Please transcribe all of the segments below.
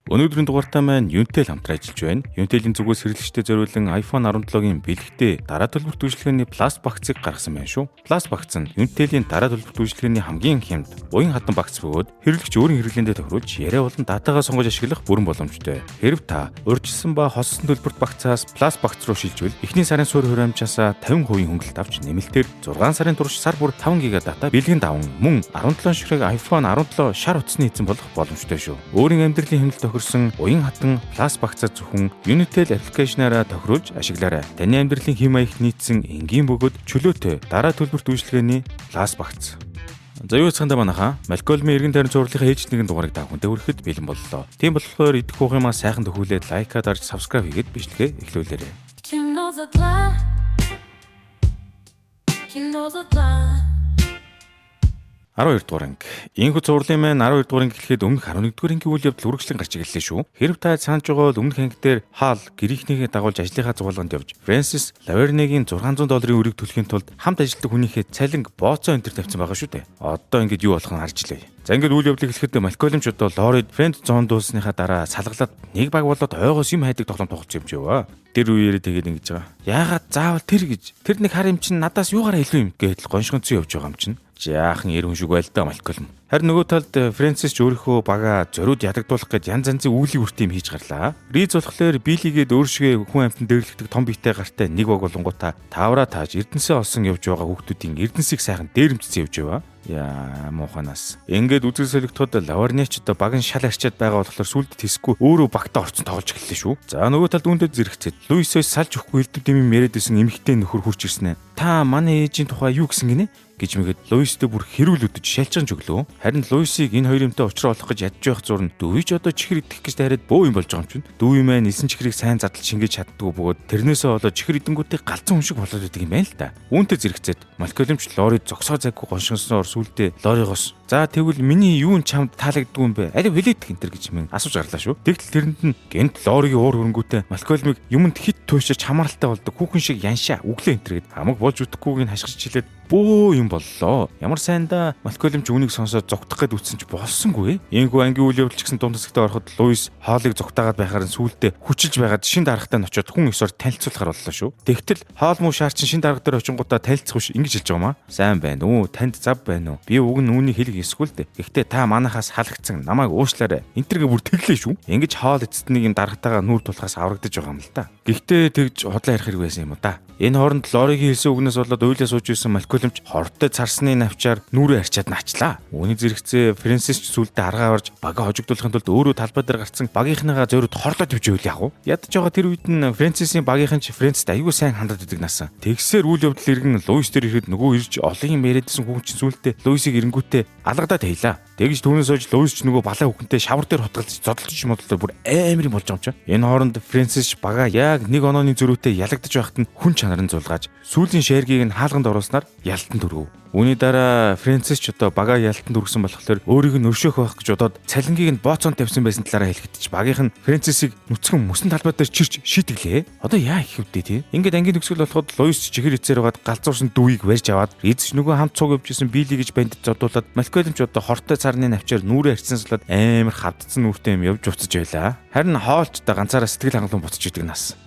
Өнөөдрийн дугаартаа маань Unitel хамтран ажиллаж байна. Unitel-ийн зүгээс хэрэглэгчдэд зориулан iPhone 17-гийн бэлэгтээ дараа төлбөрт үйлчилгээний Plus багцыг гаргасан байна шүү. Plus багц нь Unitel-ийн дараа төлбөрт үйлчилгээний хамгийн хямд, уян хатан багц бөгөөд хэрэглэгч өөрийн хэрэглээндээ тохируулж яриа болон датагаа сонгож ашиглах бүрэн боломжтой. Хэрв та урьдчилсан ба хоссон төлбөрт багцаас Plus багц руу шилжвэл эхний сарын суурь хураамжаасаа 50% хөнгөлөлт авч нэмэлтээр 6 сарын турш сар бүр 5 ГБ дата бэлгийн даван мөн 17 ширхэг iPhone 17 шар утасны эзэн болох боломжтой шүү. Өөрийн амьдралын хэмнэлд тохирсон уян хатан Plus багцаа зөвхөн Unitel application-аараа тохируулж ашиглаарай. Таны амьдралын хэм маягт нийцсэн энгийн бөгөөд чөлөөтэй дараа төлбөрт үйлчилгээний Plus багц. За, юу яцгаанда манайхаа Малкольмын эргэн тойрон цувралынхаа ээлжит нэгэн дугаарыг та бүхэндээ хүрэхэд бэлэн боллоо. Тийм болохоор идэх уух юмаа сайхан төхүүлээд, like-аа дарж, subscribe хийгээд бичлэгээ эхлүүлээрэй. Кино задлаа. Кино задлаа. 12 дугаар анги. Ийхүү цувралын маань 12 дугаар анги гэхэд өмнөх 11 дугаар ангийн үйл явдал үргэлжлэн гарч ирлээ шүү. Хэрв та санаж байгаа бол өмнөх анги дээр Хаал гэрийнхнийхээ дагуулж ажлынхаа зугаалганд явж, Фрэнсис Лавернегийн 600 долларын өрийг төлөхийн тулд хамт ажилладаг хүнийхээ цалинг бооцоо энэ төр тавьсан байгаа шүү дээ. Одоо ингэж юу болох нь харж лээ. За, ингээд үйл явдлыг хэлэхэд Малкольм ч одоо Лорид friend zone дуулсныхаа дараа салгалаад нэг баг болоод ойгоос юм хайдаг тоглоом тоглож юм чи яваа. Тэр үеэрээ тэгээд ингэж байгаа. Яагаад заавал тэр гэж, тэр нэг хар юм чинь надаас юугаараа илүү юм гэдэл гоншгонцсон явж байгаа юм чинь. Жаахан эр хүн шиг байл да Малкольм. Харин нөгөө талд Фрэнсис ч өөрийнхөө бага зориуд ядагдуулах гээд янз янзын үүлийн үрт юм хийж гарлаа. Риз болохоор Биллигээд өөр шигээ хүн амьтан дээрлэгдэг том биетэй гартай нэг баг болонгуудаа таавраа тааж, эрдэнэсээ олсон явж байгаа хүүхдүүдийн эрдэнсийг сайхан дээрэмдсэн явж яваа. Яа, мууханаас. Ингээд үзэг солигдоход Лаварнич одоо баг нь шал арчаад байгаа болохоор сүлд тэсгүй өөрөө багтаа орцсон тоглож эхэллээ шүү. За, нөгөө талд үүндээ зэрэгцээд Луисээс салж өгөхгүй элдв дэмий яриад исэн эмэгтэй нөхөр хурж ирсэн ээ. Та манай ээжийн тухай юу гэсэн гинэ гэж мэгэд Луистэй бүр хэрүүл өдөж шалжгаан өглөө. Харин Луисыг энэ хоёр юмтай учраа олох гэж ядж байх зурна дүүж одоо чихэр идэх гэж дайраад бөө юм болж байгаа юм чинь. Дүү юм маань элсэн чихрийг сайн задлж шингээж чаддгүй бөгөөд тэрнээсээ болоод чихэр идэнгүүтээ галзуу хүн шиг болоод идэг юм байна л да. Үүнтэй зэрэгцээд Малкольмч Лорид зогсоо заггүй гоншинсноор сүулдэ Лоригоос "За, тэгвэл миний юу нь чамд таалагддгүй юм бэ? Алив хэлээдэх энэ төр" гэж мэн асууж гарлаа шүү. Тэгтэл тэрэнд нь гэнт Лоригийн уур хөрөнгүүтээ Малкольмыг юмд хит туйшиж хамааралтай болдог хүүхэн шиг яншаа өглөө энэ төр гэд хамаг болж үтэхгүйг нь хашгирч хэлээд бөө юм боллоо. Ямар сайндаа Малкольм ч үүнийг сонсоод зугтах гээд үтсэн ч болсонгүй. Ийхүү ангийн үйл явдал ч гэсэн дунд хэсэгтээ ороход Луис хоолыг зугтаагаад байхаар нь сүулдэ хүчилж байгаад шин даргатай нь очиод хүн ёсоор танилцуулахар боллоо шүү. Тэгтэл хоол муу шаар чин шин дарга дээр очингуудаа танилцах биш ингэж хэлж байгаа маа. "Сайн байна уу? Танд зав байна уу? Би уг нь үүнийг хэлэх ёсгүй л дээ. Гэхдээ та манахаас халагдсан, намайг уушлаарай." Энтергээ бүр тэглээ шүү. Ингэж хоол эцэст нэг юм даргатайгаа нүүр тулахаас аврагдаж байгаа юм л та. Гэхдээ тэгж худлаа ярих хэрэг байсан юм уу да. Энэ хооронд Лоригийн хэлсэн үгнээс болоод уйлаа сууж исэн Малкольмч хортой царсны навчаар нүрээ арчаад наачлаа. Үүний зэрэгцээ Фрэнсис ч сүулдэ аргаа орж бага хожигдуулахын тулд өөрөө талбай дээр гарцсан багийнхныгаа зориуд хорлоод явж байвал яг уу. Ядаж байгаа тэр үед нь Фрэнсисийн багийнхан ч Фрэнсист аягүй сайн хандаад идэг насан. Тэгсээр үйл явдал иргэн Луис дээр ирэхэд нөгөө ирж олон юм яриадсэн хүн чинь сүулдэ Луисыг эренгүүтээ алгадаад тавилаа. Тэгж түүнээс хойш Луис ч нөгөө балай хүүхэнтэй шавар дээр хутгалж зодолж модлоо бүр амар юм болж байгаа юм чи. Энэ хооронд Фрэнсис бага яг нэг онооны зөрүүтэй ялагдаж байхад нь хүн чанарын зулгааж сүүлийн шээргийг нь хаалганд оруулснаар ялтан түргэв. Үүний дараа Фрэнсис ч одоо бага ялтан түргэсэн болохоор өөрийг нь өршөөх байх гэж бодоод цалингийг нь бооцоонд тавьсан байсан талаараа хэлэхэд ч багийнх нь Фрэнсисийг нүцгэн мөсөн талбай дээр чирч шийтгэлээ. Одоо яа их вдэ тий. Ингээд ангийн төгсгөл болоход Луис ч чихэр эцээр байгаад галзуурсан дүүийг барьж аваад, Риз ч нөгөө хамт цуг явж исэн Билли гэж бандит зодуулаад, Малкольм ч одоо хортой царны навчаар нүрээ арчсан сулаад амар хавдсан нүртэй юм явж буцаж байлаа. Харин хоолч одоо ганцаараа сэтгэл хангалуун буцаж идэг нас.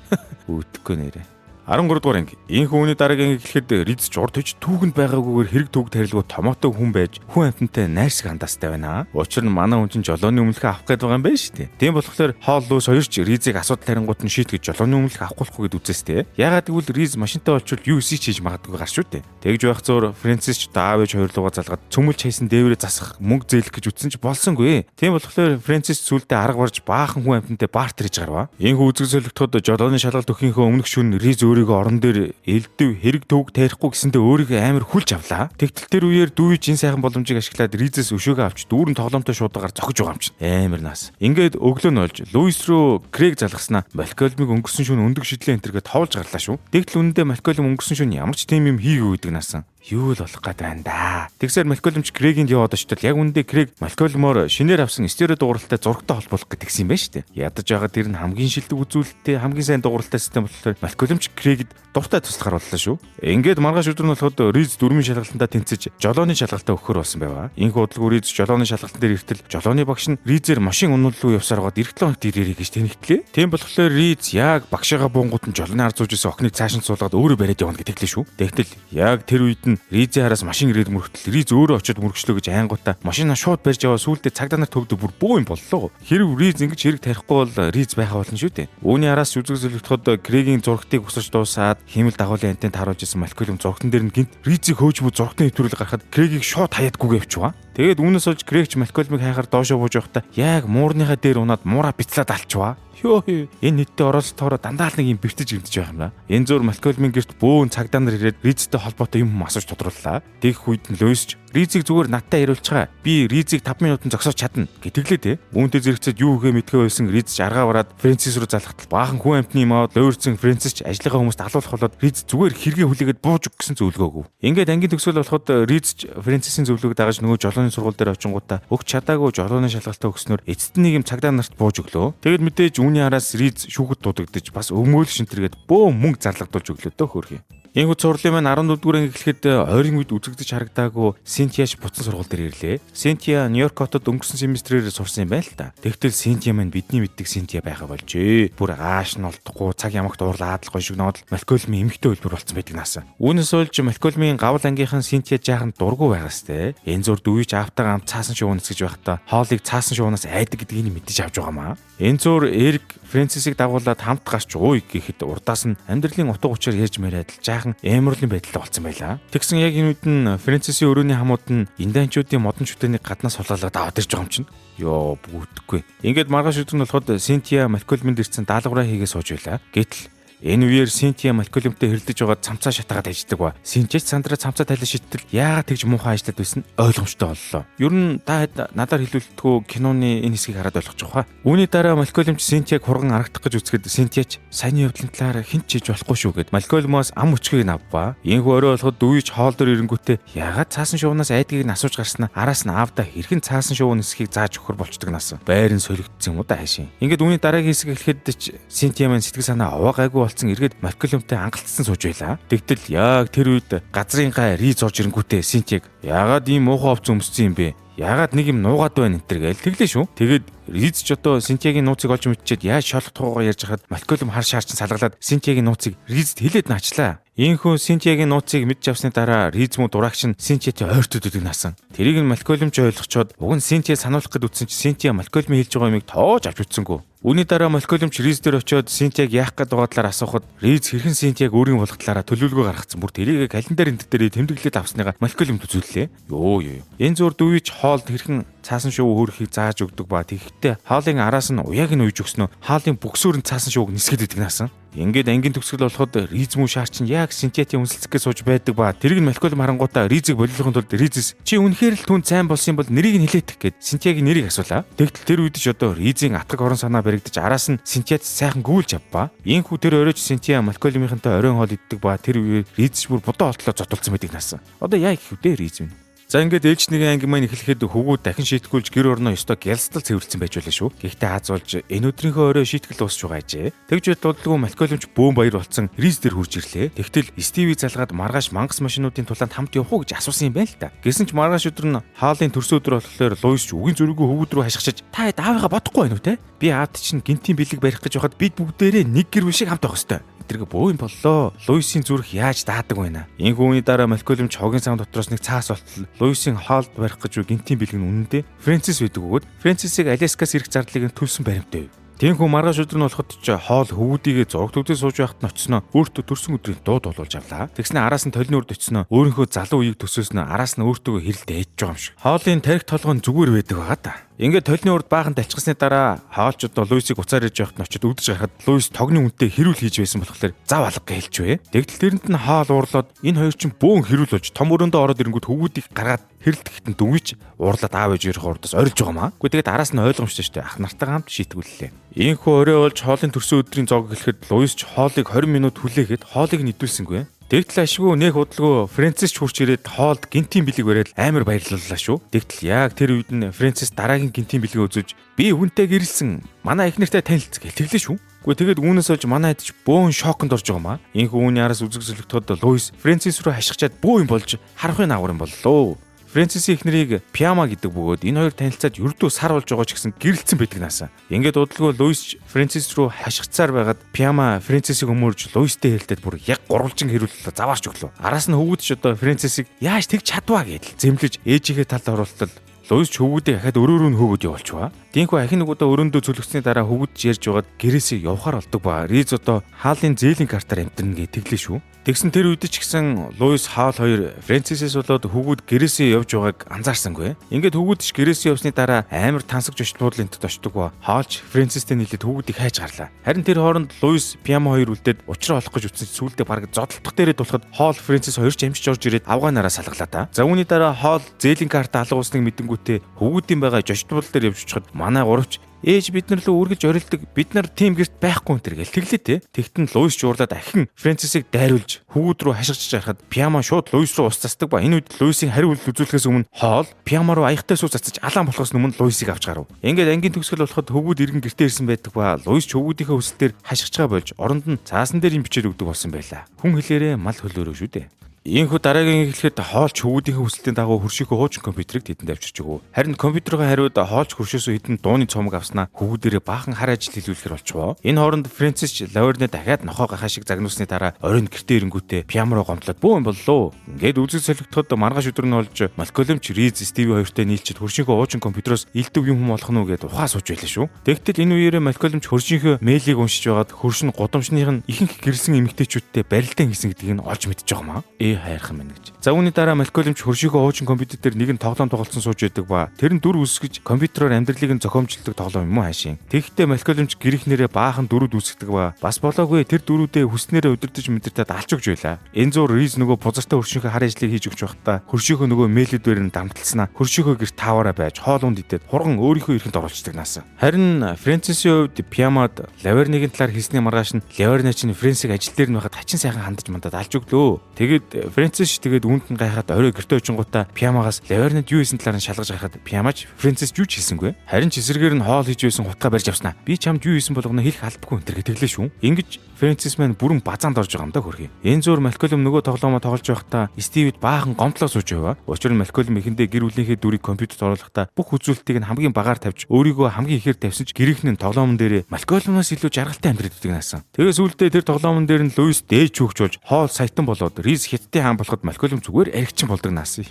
Үүдэхгүй нэрээ. 13 дугаар анги. Ийхүү үүний дараагийн анги гэхэд Риз ч урд төж түүхэнд байгаагүйгээр хэрэг түүг тарилгүй томоотой хүн байж хүн амьтантай найрсаг хандаастай байна. Учир нь манай хүн чинь жолооны өмнөхөө авах гээд байгаа юм байна шүү дээ. Тийм болохоор Хоол, Луис хоёр ч Ризийг асуудал харингууд нь шийтгэж жолооны өмнөх авах болохгүй гэд үзээс те. Ягаад гэвэл Риз машинтай болчвол юу эсийг хийж магадгүй гар шүү дээ. Тэгж байх зур Фрэнсис ч аав ээж хоёр лугаа залгаад цөмөлж хайсан дээврээ засах мөнгө зээлэх гэж үтсэн ч болсонгүй. Тийм болохоор Фрэнсис сүулдэ арга барж баахан хүн амьтантай бартер хийж гарваа. Ийхүү үзэг солигдоход жолооны шалгалт өгөхийнхөө өмнөх шөнө Риз өөрийгөө орон дээр элдв хэрэг төвг тарихгүй гэсэндээ өөрийгөө амар хүлж авлаа. Тэгтэл тэр үеэр дүүж энэ сайхан боломжийг ашиглаад Ризээс өшөөгөө авч дүүрэн тоглоомтой шуудагаар зохиж байгаа юм чинь. Амар нас. Ингээд өглөө нь болж Луис руу Крэг залгаснаа Малкольмыг өнгөрсөн шөнө өндөг шидлээ энтергээ товлж гарлаа шүү. Тэгтэл үнэндээ Малкольм өнгөрсөн шөнө ямар ч тийм юм хийгээгүй гэдэг насан. Юу л болох гээд байна да. Тэгсээр Малкольм ч Крэгийн яваад очтол яг үндэ Крэг Малкольмоор шинээр авсан стерео дууралтай зурагтай холбоолох гэдэг юм байна шүү дээ. Ядаж байгаа тэр нь хамгийн шилдэг үзүүлэлттэй, хамгийн сайн дууралтай систем болохоор Малкольм ч Крэгэд дуртай туслахар боллоо шүү. Ингээд маргааш өдөр нь болоход Риз дөрмийн шалгалтандаа тэнцэж жолооны шалгалтаа өгөхөр болсон байва. Инхүү удалгүй Риз жолооны шалгалтан дээр иртэл жолооны багш нь Ризээр машин унууллуу явсаар гоод эх 7 хоногт ирээрэй гэж тэнэгтлээ. Тийм болохоор Риз яг багшигаа буунгууд нь жолооны ард сууж исэн охиныг цааш нь суулгаад өөрөө бариад явна гэж тэглээ шүү. Тэгтэл яг тэр үед нь Ризийн хараас машин ирээд мөрөгтөл Риз өөрөө очиод мөргөчлөө гэж айнгуудаа машинаа шууд барьж яваа сүүлдээ цагдаа нар төвдө бүр бөө юм боллоо. Хэрв Риз ингэж хэрэг тарихгүй бол Риз байхаа болно шүү дээ. Үүний араас үзэг зөлөгдөхөд Крэгийн зурагтыг усаж дуусаад хиймэл дагуулын антент харуулж исэн Малкольм зурагтан дээр нь гинт Ризийг хөөж мө зурагтны хэвтрүүл гарахад Крэгийг шууд хаяадгүйгээ явчихваа. Тэгээд үүнээс болж Крэгч Малкольмыг хайхаар доошоо бууж явахдаа яг муурныхаа дээр унаад муура бицлаад алчваа. Йоо энэ нийтдээ оролцоороо дандаа л нэг юм бэртэж гэмтэж байх юм да. Энэ зур Малкольмын герт бөөн цагдаа нар ирээд Ризтэй холбоотой юм асууж тодрууллаа. Тэгэх үед нь Луис ч Ризийг зүгээр надтай яриулчихаа. Би Ризийг 5 минутанд зогсоож чадна гэтгэлээ те. Үүнтэй зэрэгцээд юу гэхээ мэдхээ байсан Риз ч аргаа бараад Фрэнсис рүү залхтал баахан хүн амтны юм аваад луйрцэн Фрэнсис ч ажлынхаа хүмүүст алуулах болоод Риз зүгээр хэрэгээ хүлээгээд бууж өг гэсэн зөвлөгөөгөө. Ингээд ангийн төгсгөл болоход Риз ч Фрэнсисийн зөвлөгөөг дагаж нөгөө жолооны сургууль дээр очингуудаа өгч чадаагүй жолооны шалгалтаа өгснөөр эцэст нэг юм цагдаа нарт бууж өглөө. Тэгэд мэдээж үүний араас Риз шүүхэд дуудагдаж бас өмгөөл шинтэргээд бөө мөнгө зарлагдуулж өглөө дөө хөөрхий. Энэхүү цувралын маань 14 дугаар анги эхлэхэд ойрын үед үзэгдэж харагдаагүй Синтия ч буцан сургууль дээр ирлээ. Синтия Нью-Йорк хотод өнгөрсөн семестрээр сурсан юм байна л та. Тэгтэл Синтия маань бидний мэддэг Синтия байха болжээ. Бүр ааш нь олдохгүй цаг ямагт уурлаад л гойшигноод Малкольмын эмэгтэй хөлбөр болцсон байдаг наасан. Үүнээс болж Малкольмын гавл ангийнхан Синтия жаахан дургу байгаас те. Энэ зур дүүж аавтайгаа хамт цаасан шувуу нисгэж байхдаа хоолыг цаасан шувуунаас айдаг гэдгийг нь мэдэж авч байгаамаа. Энэ зур Эрик Фрэнсисийг дагуулад хамт гарч ууй гэхэд урдаас нь амьдралын утга учир ярьж яриад л жаахан эмерлийн байдалтай болсон байлаа. Тэгсэн яг энэ үед нь Фрэнсисийн өрөөний хамууд нь индианчуудын модон шүтээнийг гаднаас хулгайлаад аваад ирж байгаа юм чинь. Йоо бүгдэхгүй. Ингээд маргааш өдөр нь болоход Синтия Малкольминд ирсэн даалгавраа хийгээ сууж байлаа. Гэтэл энэ үеэр Синтия Малкольмтай хэрэлдэж байгаа цамцаа шатаагаад ажилладаг ба. Синтия ч сандраа цамцаа тайлан шитэл яагаад тэгж муухай ажиллаад байсан ойлгомжтой боллоо. Ер нь та хэд надаар хэлүүлэлтгүй киноны энэ хэсгийг хараад ойлгож байгаа. Үүний дараа Малкольм ч Синтияг хурган аргадах гэж үзэхэд Синтия ч саяны явдлын талаар хэн ч хийж болохгүй шүү гэд Малкольмоос ам өчгийг нь авбаа. Энэхүү орой болоход дүүж хоол дээр ирэнгүүтээ яагаад цаасан шувнаас айдгийг нь асууж гарснаа араас нь аавда хэрхэн цаасан шувуу нисхийг зааж өгөхөр болчдөг наасан. Байр нь солигдсон юм уу да хаашийн. Ингээд үүний дараагийн хэсэг эхлэхэд ч Синтия маань сэтгэл санаа овоо гайгүй болсон эргээд Малкольмтай ангалцсан сууж байлаа. Тэгтэл яг тэр үед газрын гай Риз орж ирэнгүүтээ Синтияг яагаад ийм муухай хувцас өмссөн юм бэ? Яагаад нэг юм нуугаад байна энэ төр гээл тэглээ шүү. Тэгээд Риз ч одоо Синтиягийн нууцыг олж мэдчихэд яаж шолох тугаагаа ярьж хахад Малкольм хар шаарчин салгалаад Синтиягийн нууцыг Ризд хэлээд наачлаа. Ийхүү Синтиягийн нууцыг мэдж авсны дараа Риз муу дураагч нь Синтиятэй ойртоод өгдөг наасан. Тэрийг нь Малкольм ч ойлгочоод уг нь Синтия сануулах гэд үтсэн чи Синтия Малкольмын хэлж байгаа юмыг тоож авч үтсэнгүү. Үүний дараа Малкольм ч Риз дээр очиод Синтияг яах гээд байгаа талаар асуухад Риз хэрхэн Синтияг өөрийн болгох талаараа төлөвлөгөө гаргацсан. Бүр тэрийг календар энэ дээр тэмдэглээд авсныгаа Малкольмд үзүүллээ. Йоо ёо. Энэ зур дүүвич хоолд хэрхэн цаасан шувуу хөөрхийг зааж өгдөг ба тэгэхдээ хоолын араас нь уяаг нь уйж өгснөө хоолын бөксөөр нь цаасан шувууг нисгээд идэг наасан. Ингээд ангийн төгсгөл болоход Риз мүү шаар чинь яг Синтиятийн үнсэлцгээ сууж байдаг ба тэрийг нь Малкольм харангуутаа Ризийг болиулахын тулд Ризэс чи үнэхээр л түн сайн болсон юм бол нэрийг нь хэлээдэх гэд Синтиягийн нэрийг асуулаа. Тэгтэл тэр үед ч одоо Ризийн атгаг орон санаа баригдаж араас нь Синтият сайхан гүйлж авбаа. Ийхүү тэр оройч Синтия Малкольмынхантай оройн хоол иддэг ба тэр үеэр Риз ч бүр бодоо олтлоо зодулсан байдаг наасан. Одоо яа гэх вэ Риз минь? За ингээд ээлж нэгэн анги маань эхлэхэд хөвгүүд дахин шийтгүүлж гэр орноо ёстой гялстал цэвэрлсэн байж байлаа шүү. Гэхдээ аз болж энэ өдрийнхөө орой шийтгэл дуусч байгаа ажээ. Тэгж бодлого Малкольмч бөөн баяр болцсон Риз дээр хурж ирлээ. Тэгтэл Стиви залгаад маргааш мангас машинуудын тулаанд хамт явах уу гэж асуусан юм байна л та. Гэсэн ч маргааш өдөр нь хаалын төрсөн өдөр болохоор Луис ч үгийн зөрүүгүй хөвгүүд рүү хашгичиж та аавыгаа бодохгүй байна уу те? Би аавд чинь гинтийн бэлэг барих гэж байхад бид бүгдээрээ нэг гэр бүл шиг хамт байх ёстой. Тэрэг бөө юм боллоо. Луисийн зүрх яаж даадаг байна. Энэхүү үүний дараа Малкольм ч хогийн сам дотроос нэг цаас болтол Луисийн хоолд барих гэж гинтийн бэлэг нь үнэндээ Фрэнсис байдаг бөгөөд Фрэнсисийг Аляскаас ирэх зардлыг нь төлсөн баримттай. Тэнхүү маргааш өдөр нь болоход ч хоол хөвгүүдийгээ зураг төвдөө сууж байхад нь очсноо өөртөө төрсөн өдрийн дуу дуулуулж авлаа. Тэгснэ араас нь толины урд очсноо өөрийнхөө залуу үеийг төсөөснө араас нь өөртөө хэрэлдээ ээж байгаа юм шиг. Хоолын тарих толгой нь зүгээр байдаг байгаа та. Ингээд толины урд баахан талчгасны дараа хоолч одоо Луисийг уцаар ирж байхад нь очиод үдэж гарахад Луис тогны үнтэй хэрүүл хийж байсан болохоор зав алга гэлчвэ. Тэгтэл тэрэнд нь хоол уурлаад энэ хоёр чинь бөөн хэрүүл болж том өрөөндөө ороод ирэнгүүт хөвгүүдийг гаргаад хэрэлдэхэд нь дөнгөж уурлаад аав ээж ирэх урдаас орилж байгаа маа. Гэхдээ тэгээд араас нь ойлгомжтой шүү дээ. Ах нартайгаа хамт шийтгүүллээ. Ийхүү орой болж хоолын төрсөн өдрийн зоог эхлэхэд Луис ч хоолыг 20 минут хүлээхэд хоолыг нь идүүлсэнгүй. Тэгтэл ашгүй нэх удалгүй Фрэнсис ч хурч ирээд хоолд гинтийн бэлэг бариад амар баярлалаа шүү. Тэгтэл яг тэр үед нь Фрэнсис дараагийн гинтийн бэлгээ үзүүлж би хүнтэй гэрэлсэн. Манай их нэртэй танилцсан гэл тэглээ шүү. Гэхдээ тэгээд үүнээс олж манай хэд ч бөөн шоконд орж байгаа маа. Инхүү үүний араас үзэг солигдоход Луис Фрэнсис рүү хашгичаад бөө юм болж харахын агуур юм боллоо. Фрэнсисийн эхнэрийг Пиама гэдэг бөгөөд энэ хоёр танилцаад ердөө сар болж байгаа ч гэсэн гэрэлтсэн байдаг наасан. Ингээд удалгүй Луис Фрэнсис рүү хашгицаар байгаад Пиама Фрэнсисийг өмөрж Луистэй хэлтэд бүр яг гурвалжин хэрүүлэлээ заваарч өглөө. Араас нь хөвгүүд ч одоо Фрэнсисийг яаж тэгж чадваа гэдэл зэмлэж ээжийнхээ талд оруултал Луис ч хөвгүүдийг ахаад өрөөрөө нь хөөгд явуулчихва. Динхүү ахин нэг удаа өрөөндөө цөлгсөний дараа хөвгүүд ярьж байгаад гэрээсээ явхаар болдог ба. Риз одоо хаалын зээлийн картаар амтэрнэ гэж тэглээ шүү. Тэгсэн тэр үед ч гэсэн Луис Хаал хоёр Фрэнсисээс болоод хөвгүүд гэрээсээ явж байгааг анзаарсангүй. Ингээд хөвгүүд ч гэрээсээ явсны дараа амар тансагч очт буудлын тэд очдог ба. Хаалч Фрэнсистэй нийлээд хөвгүүдийг хайж гарлаа. Харин тэр хооронд Луис Пиама хоёр үлдээд учраа олох гэж үтсэн сүүлдээ бараг зодтолдох дээрээ дулахад Хоол Фрэнсис хоёр ч амжиж орж ирээд авгаанаараа салгалаа та. За үүний дараа Хоол зээлийн карт алга болсныг мэдэнгүүтээ хөвгүүдийн байгаа жожт буудлын дээр явж очиход манай гуравч ээж бид нар лөө үргэлж орилдог бид нар тийм гэрт байхгүй энэ төр гэл тэглээ те. Тэгтэн Луис ч уурлаад ахин Фрэнсисийг дайруулж хөвгүүд рүү хашгичж харахад Пиама шууд Луис руу ус цасдаг ба. Энэ үед Луисийн хариу үйлдэл үзүүлэхээс өмнө Хоол Пиама руу аягтай сүү цацаж алаан болохоос өмнө Луисийг авч гарав. Ингээд ангийн төгсгөл болоход хөвгүүд иргэн гэртээ ирсэн байдаг ба. Луис ч хөвгүүдийнхээ хүсэлтээр хашгичгаа болж оронд нь цаасан дээр юм бичээд өгдөг болсон байлаа. Хүн хэлээрээ мал хөлөөрөө шүү дээ. Ийхүү дараагийн хэлэхэд хоолч хөвгүүдийнхээ хүсэлтийн дагуу хөршийнхөө хуучин компьютерийг тэдэнд авчирч өгөв. Харин компьютерийн хариуд хоолч хөршөөсөө хэдэн дууны цомог авснаа хөвгүүдээрээ баахан хар ажил хийлгүүлэхэр болчихвоо. Энэ хооронд Фрэнсис ч Лаверне дахиад нохоо гахаа шиг загнуулсны дараа оройн гэртээ ирэнгүүтээ пиам руу гомдлоод бүү юм боллоо. Ингээд үзэг солигдоход маргааш өдөр нь болж Малколм ч Риз Стиви хоёртой нийлчихэд хөршийнхөө хуучин компьютероос элдв юм хүм болох нь уу гэд ухаа сууж байлаа шүү. Тэгтэл энэ үеэрээ Малколм ч хөршийнхөө мэйлийг уншиж байгаад хөрш нь гудамжных нь ихэнх гэрэлсэн эмэгтэйчүүдтэй барилдаан хийсэн гэдгийг нь олж мэдэж байгаа юм аа. Хайрхан байна гэж. За үүний дараа Малколм ч хөршийнхөө хуучин компьютер дээр нэгэн тоглоом тоглолцсон сууж байдаг ба. Тэр нь дүр үсгэж компьютероор амьдралыг нь зохиомжлдог тоглоом юм уу хаашийн. Тэгэхдээ Малколм ч гэрхнэрээ баахан дүрүүд үсгдэг ба. Бас болоогүй тэр дүрүүдээ хүснээрээ удирдах мэдэртээд алж өгч байлаа. Энэ зур Риз нөгөө бузартай хөршийнхөө хар ажлыг хийж өгч байхдаа хөршийнхөө нөгөө мэйлүүдээр нь дамталснаа хөршийнхөө гэрт тааваараа байж хоол унд идээд хурган өөрийнхөө эрхэнд оруулцдаг наасан. Харин Фрэнсисийн хувьд Пиамад Лаверныгийн талаар хэлсний маргааш нь Лаверне чинь Фрэнсийг ажил дээр нь байхад хачин сайхан хандаж мандаад алж өглөө. Тэгээд Фрэнсис тэгээд үүнд нь гайхаад орой гэртээ очингуудаа Пиамагаас Лавернед юу хийсэн талаар нь шалгаж гарахад Пиамач Фрэнсис юу ч хийсэнгүй. Харин ч эсрэгээр нь хоол хийж байсан хутгаа барьж авснаа. Би чамд юу хийсэн болгоно хэлэх албагүй энэ төр тэглээ шүү. Ингэж Фрэнсис маань бүрэн базаанд орж байгаа юм да хөрхий. Энэ зур Малколм нөгөө тоглоомоо тоглож байхдаа Стивид баахан гомдлоо сууж байва. Учир нь Малколм эхэндээ гэр бүлийнхээ дүрийг компьютерт оруулахдаа бүх үзүүлэлтийг нь хамгийн багаар тавьж өөрийгөө хамгийн ихээр тавьсан ч гэрийнх нь тоглоомон дээрээ Малколмоос илүү жаргалтай амьдраад байдаг наасан. Тэгээ сүүлдээ тэр тоглоомон дээр нь Луис дээж хүүхч болж хоол саятан болоод Риз хятадын хаан болоход Малколм зүгээр аригчин болдог наасан.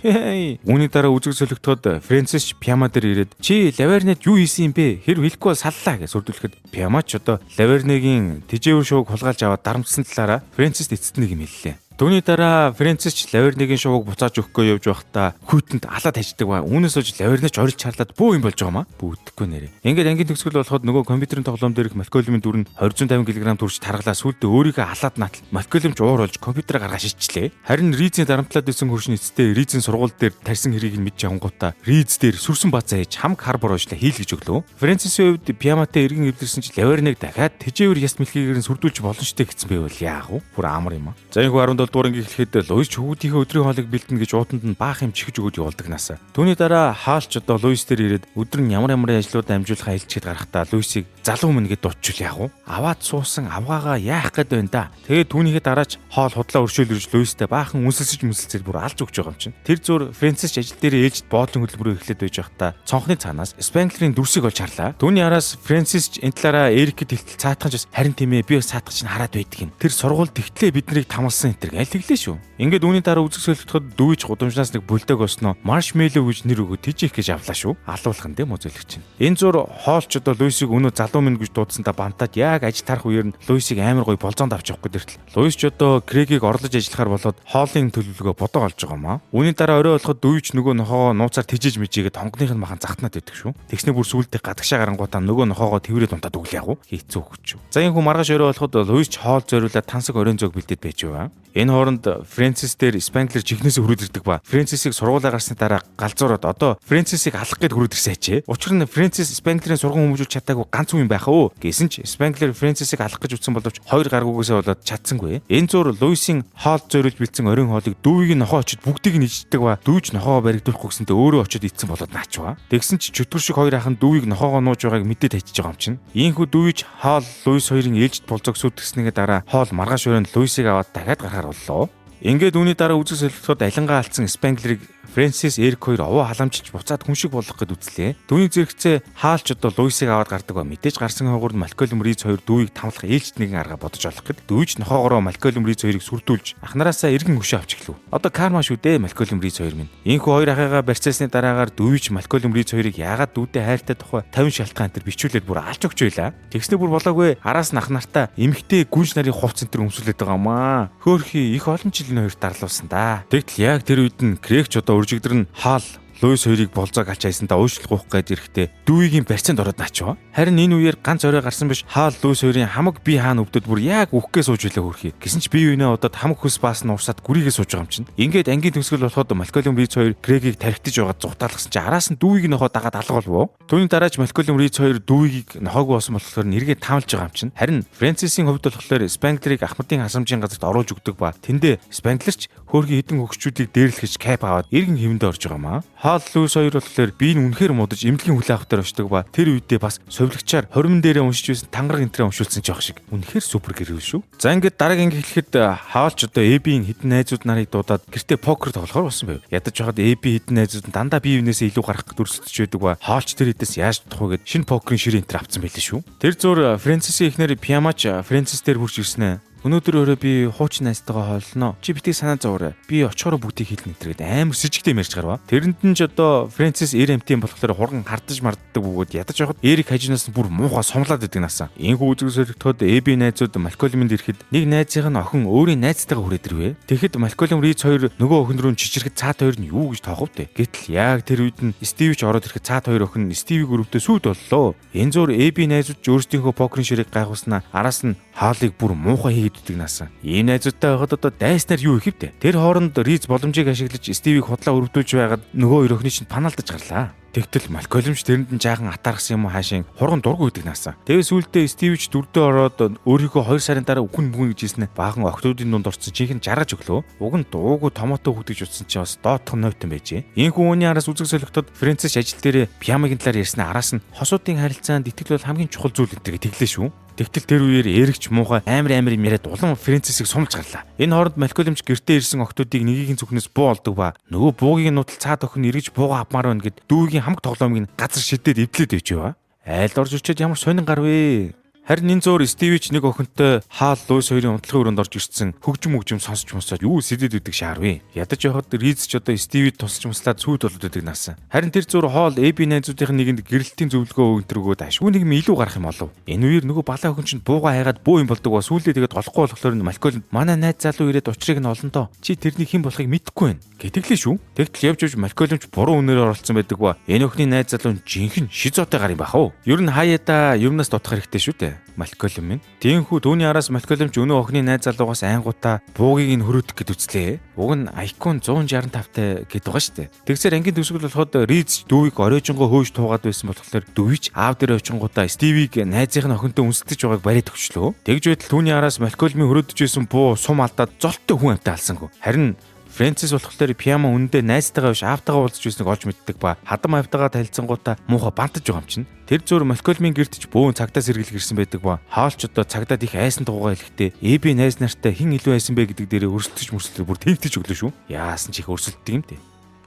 Үүний дараа үзэг солигдоход Фрэнсис Пиама дээр ирээд чи Лавернед юу хийсэн юм бэ? Хэрв хэлэхгүй бол саллаа гэж сүрдүүлэхэд Пиама ч одоо Лавернегийн тэжээвэр шоуг хулгайлж аваад дарамтсан талаараа Фрэнсист эцэст нэг юм хэллээ. Түүний дараа Фрэнсис ч Лаверныгийн шувууг буцааж өгөхгүй явж байхдаа хүүтэнд алаад хаждаг ба. Үүнээс хойш Лаверне ч орилж чарлаад бүү юм болж байгаа маа. Бүүдэхгүй нэрээ. Ингээд ангийн төгсгөл болоход нөгөө компьютерийн тоглоом дээрх Малколмын дүр нь 250 кг төрж таргалаа сүулдэ өөрийгөө алаад наатал Малколм ч уур болж компьютераа гаргаа шилжлээ. Харин Ризийн дарамтлаад исэн хөршин эцэстээ Ризийн сургууль дээр тарьсан хэрийг нь мэдж авангуудаа Риз дээр сүрсэн базаа хийж хамг хар бороочлаа хийлгэж өглөө. Фрэнсисийн хувьд Пиаматай эргэн эвдэрсэн ч Лаверныг дахиад тэжээвэр яс мэлхийгээр нь сүрдүүлж болно штэ гэсэн байвал яах вэ? Бүр амар юм аа. За энэ 17 дугаар анги эхлэхэд Луис ч хөвгүүдийнхээ өдрийн хоолыг бэлдэнэ гэж уутанд нь баах юм чихэж өгөөд явуулдаг наасаа. Түүний дараа Хаалч одоо Луис дээр ирээд өдөр нь ямар ямар ажлуудаа амжуулахаа хэлчихэд гарахдаа Луисийг залуу мэн гэд дуудчихвал яах вэ? Аваад суусан авгаагаа яах гээд байна да. Тэгээд түүнийхээ дараач Хоол худлаа өршөөл ирж Луистэй баахан үнсэлсэж мүнсэлцээд бүр алж өгч байгаа юм чинь. Тэр зур Фрэнсис ч ажил дээр ээлжид боолын хөдөлмөрөө эхлээд байж байхдаа цонхны цаанаас Спенглерийн дүрсийг олж харлаа. Түүний араас Фрэнсис ч энэ талаараа Эрикэд хэлтэл цаатхан ч бас харин тийм ээ би бас цаатах чинь хараад байдаг юм. Тэр сургууль тэгтлээ бид нарыг тамалсан энэ төр аль тэглээ шүү. Ингээд үүний дараа үзэг солигдоход дүүж гудамжнаас нэг бүлдэг осноо маршмеллоу гэж нэр өгөө тэжих гэж авлаа шүү. Алуулах нь дэм үзүүлэгч чинь. Энэ зур хоолч одоо Луисийг өнөө залуу минь гэж дуудсантаа бантаад яг ажил тарах үеэр нь Луисийг амар гоё болзоонд авч явах гэдэг тэртэл. Луис ч одоо Крэгийг орлож ажиллахаар болоод хоолын төлөвлөгөө бодоо олж байгаа юм аа. Үүний дараа орой болоход дүүж нөгөө нохоогоо нууцаар тэжээж мижээгээд тонгоных нь махан захтнаад байдаг шүү. Тэгснэ бүр сүулдэ гадагшаа гарангуудаа нөгөө нохоогоо тэрвэрээ дунтаад өглөө яг уу. Хэцүү хөвч. За энэ хүн маргааш орой болоход Луис ч хоол зориулаад тансаг оройн зөг бэлдээд байж байгаа. Энэ хооронд Фрэнсис дээр Спанглер жихнээсээ хүрээд ирдэг ба. Фрэнсисийг сургуулаа гарсны дараа галзуураад одоо Фрэнсисийг алах гээд хүрээд ирсэн ачээ. Учир нь Фрэнсис Спанглерийн сурган хүмүүжүүлж чадаагүй ганц хүн юм байх уу? Гэсэн ч Спанглер Фрэнсисийг алах гэж үтсэн боловч хоёр гаргуугасаа болоод чадсангүй. Энэ зур Луисийн хоол зориулж бэлдсэн оройн хоолыг дүүвийг нохоо очид бүгдийг нь ичдэг ба дүүж нохоогоо баригдуулахгүй гэсэнтэй өөрөө очид ицсэн болоод наачваа. Тэгсэн ч чөтгөр шиг хоёр ахын дүүвийг нохоогоо нууж байгааг мэдээ тавьчихж байгаа юм чинь. Ийхүү дүүвич хоол Луис хоёрын ээлжид болзог сүтгэснийгээ дараа хоол маргааш өрөөнд Луисыг аваад дахиад гарахаар боллоо. Ингээд үүний дараа үзэг солилцоход алингаа алдсан Спанглерыг Фрэнсис Эрик хоёр овоо халамжилж буцаад хүн шиг болгох гэд үзлээ. Түүний зэрэгцээ хаалч одоо Луисыг аваад гардаг ба мэдээж гарсан хойгуур нь Малкольм Риз хоёр дүүийг тамлах ээлжид нэгэн арга бодож олох гэд дүүж нохоогоороо Малкольм Риз хоёрыг сүрдүүлж ах нараасаа эргэн хөшөө авч эхлэв. Одоо карма шүү дээ Малкольм Риз хоёр минь. Ийхүү хоёр ахыгаа барьцаасны дараагаар дүүж Малкольм Риз хоёрыг яагаад дүүдээ хайртай тухай 50 шалтгаан төр бичүүлээд бүр алж өгч байлаа. Тэгснэ бүр болоогүй араас нь ах нартаа эмэгтэй гүнж нарын хувц энэ төр өмсүүлээд байгаа юм аа. Хөөхий их олон жил энэ хоёрт дарлуулсан да. Тэгтэл яг тэр үед нь Крэгч одоо уржигдэр нь хаал Луис хоёрыг болзоог алч айсандаа уушлах уух гээд ирэхдээ дүүгийн барьцаанд ороод наачв. Харин энэ үеэр ганц орой гарсан биш хаал Луис хоёрын хамаг бие хаана өвдөд бүр яг үхгээ сууж байлаа хөрхий. Гэсэн ч бие биенээ удаад хамаг хөлс баас нь урсаад гүрийгээ сууж байгаа юм чинь. Ингээд ангийн төгсгөл болоход Малкольм Риз хоёр Грегийг тархитаж байгаа зугатаалгасан чи араас нь дүүгийг нохоо дагаад алга болов. Түүний дараач Малкольм Риз хоёр дүүгийг нохоогүй болсон болохоор нэргээ таамлж байгаа юм чинь. Харин Фрэнсисийн хувьд болохоор Спанглерыг Ахмадын хасамжийн газарт оруулж өгдөг ба тэндээ Спанглерч хөөрхий хідэн хөгшчүүдийг дээрлэхэж кайп аваад эргэн хэвэндээ орж байгаа юм аа. Хаал Луис хоёр болохоор би нь үнэхээр муудаж эмнэлгийн хүлээ авах дээр очдог ба тэр үедээ бас совилогчаар хормон дээрээ уншиж байсан тангараг энтрээ уншуулсан ч явах шиг. Үнэхээр супер гэрэл шүү. За ингээд дараагийн анги хэлэхэд Хаалч одоо Эбийн хідэн найзууд нарыг дуудаад гэртээ покер тоглохоор болсон байв. Ядаж байхад Эби хідэн найзууд нь дандаа бие биенээсээ илүү гарах гэж өрсөлдөж байдаг ба Хаалч тэр хэдээс яаж чадах вэ гэд шинэ покерын ширээ энтер авцсан байлээ шүү. Тэр зур Фрэнсисийн эхнэр Пиамач Фрэнсис дээр хурж ирсэн ээ. Өнөөдөр өрөө би хуучин найзтайгаа хоолно. Чи битгий санаа зовоорой. Би очихороо бүгдийг хэлнэ гэтэргээд амар сэжигтэй мэрж гарва. Тэрэнд нь ч одоо Фрэнсис Эр амтын болохоор хурган хардаж марддаг бөгөөд ядаж явахад Эрик хажинаас нь бүр муухай сумлаад идэг насаа. Энхүү үзэг солигдоход Эби найзууд Малкольминд ирэхэд нэг найзынх нь охин өөрийн найзтайгаа хүрээд ирвэ. Тэгэхэд Малкольм Риз хоёр нөгөө охин рүү чичрэхэд цаат хоёр нь юу гэж тоохов тэ. Гэтэл яг тэр үед нь Стивич ороод ирэхэд цаат хоёр охин Стивийг өрөвдөө сүд боллоо. Энэ зур Эби найзууд ч өөрсдийнхөө покерын ширээг гайхуулснаа араас нь хаалыг бүр муухай хийгээд идэг насаа. Ийм найзуудтай байхад одоо дайснаар юу их вдэ. Тэр хооронд Риз боломжийг ашиглаж Стивийг худлаа өрөвдүүлж байгаад нөгөө хоёр охины чинь панаалдаж гарлаа. Тэгтэл Малкольмч тэрэнд нь жаахан атаархсан юм уу хаашийн хурган дургу гэдэг насаа. Тэгээ сүүлдээ Стивич дүрдээ ороод өөрийнхөө 2 сарын дараа үхэн мгүн гэж хэлсэн баахан охтуудын дунд орсон жинхэнэ жаргаж өглөө. Уг нь дуугүй томото хүүдэж утсан чи бас доотхон нойтон байжээ. Ийхүү үүний араас үзэг солигдоход Фрэнсис ажил дээрээ Пиамагийн талаар ярьснаа араас нь хосуудын харилцаанд итгэл бол хамгийн чухал зүйл энэ тэглээ шүү. Тэгтэл тэр үеэр Эрикч муухай амар амар юм яриад улам Фрэнсисийг сумлж гарлаа. Энэ хооронд Малкольмч гэртээ ирсэн охтуудыг нэгийг зүхнээс буу олдог ба нөгөө буугийн нутал цаад охин эргэж бууга авмаар байна гэд дүүгийн хамаг тоглоомыг газар шидээд эвдлээд байж байгаа. Айлд орж ирчээд ямар сонин гар вэ? Харин энэ зуур Стивич нэг охинтой Хаал Луис хоёрын унтлагын өрөөнд орж ирсэн хөгжим мөгжим сонсч мосоод юу сэдэд өгдөг шаарвэ. Ядаж явахад Риз ч одоо Стивид тусалж муслаад сүйд болоод өгдөг насан. Харин тэр зуур Хоол Эби найзуудын нэгэнд гэрэлтийн зөвлөгөө өгөнтрөгөөд ашгүй нэг юм илүү гарах юм болов. Энэ үеэр нөгөө балаа охин чинь бууга хайгаад бөө юм болдог ба сүүлдээ тэгээд олохгүй болохоор нь Малкольм манай найз залуу ирээд учрыг нь олондоо. Чи тэрний хэн болохыг мэдэхгүй байна. Гэтгэлээ шүү. Тэгтэл явж явж Малкольмч буруу үнээр оролцсон байдаг ба энэ охины найз залуу нь жинхэнэ шизотой гар юм бах уу. Ер нь хаяада юмнаас дутах хэрэгтэй шүү дээ. Малкольм минь. Тиймхүү түүний араас Малкольмч өнөө охины найз залуугаас айнгуудаа буугийг нь хөрөөдөх гэд үзлээ. Уг нь Айкон 165 тай гэд байгаа шүү дээ. Тэгсээр ангийн төгсгөл болоход Риз дүүвийг оройжонгоо хөөж туугаад байсан болохоор дүүвич аав дээр очингуудаа Стивийг найзынх нь охинтой үнсэлтэж байгааг бариад өгчлөө. Тэгж байтал түүний араас Малкольмын хөрөөдөж байсан буу сум алдаад золттой хүн амтаа алсангүй. Харин Фрэнсис болохоор Пиама үнэндээ найзтайгаа биш аавтайгаа уулзч байсныг олж мэддэг ба хадам автайгаа танилцсангуудаа муухай бантаж байгаа юм чинь. Тэр зур Малкольмын гэрт ч бөөн цагдаа сэргэлэг ирсэн байдаг ба Хаалч одоо цагдаад их айсан дугуйгаа хэлэхдээ Эби найз нартай хэн илүү айсан бэ гэдэг дээрээ өрсөлдөж мөрсөлтөөр бүр тэмтэж өглөө шүү. Яасан ч их өрсөлддөг юм дээ.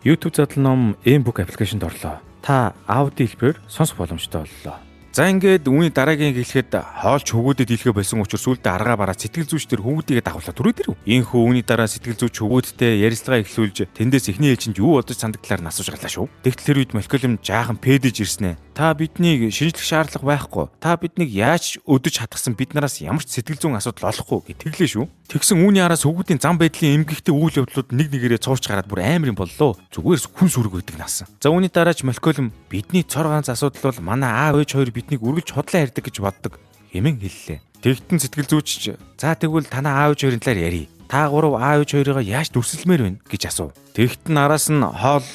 YouTube задлан ном M-Book аппликейшнд орлоо. Та аудио хэлбэрээр сонсох боломжтой боллоо. За ингээд үүний дараагийн хэлэхэд хоолч хөвгүүдэд дийлхэ болсон учраас сүүлдээ аргаа бараа сэтгэл зүйч төр хөвгүүдийгээ дагуулаад түрээд ирэв. Ийхүү үүний дараа сэтгэл зүйч хөвгүүдтэй ярилцлага эхлүүлж тэндээс эхний ээлжинд юу бодож сандаг талаар нь асууж гарлаа шүү. Тэгтэл тэр үед Малкольм жаахан пэдэж ирснэ. Та биднийг шинжлэх шаардлага байхгүй. Та биднийг яаж өдөж хатгсан бид нараас ямар ч сэтгэл зүйн асуудал олохгүй гэж тэглээ шүү. Тэгсэн үүний араас хөвгүүдийн зам байдлын эмгэгтэй үйл явдлууд нэг нэгээрээ цуурч гараад бүр амар юм боллоо. Зүгээр хүн сүрэг байдаг насан. За үүний дараач Малкольм бидний цор ганц асуудал бол манай аав ээж хоёр биднийг үргэлж худлаа ярьдаг гэж боддог хэмээн хэллээ. Тэгтэн сэтгэл зүйч за тэгвэл танаа аав ээж хоёрын талаар ярий. Та гурав аав ээж хоёрыгоо яаж дүрсэлмээр байна гэж асуув. Тэгэхэд нь араас нь Хоол,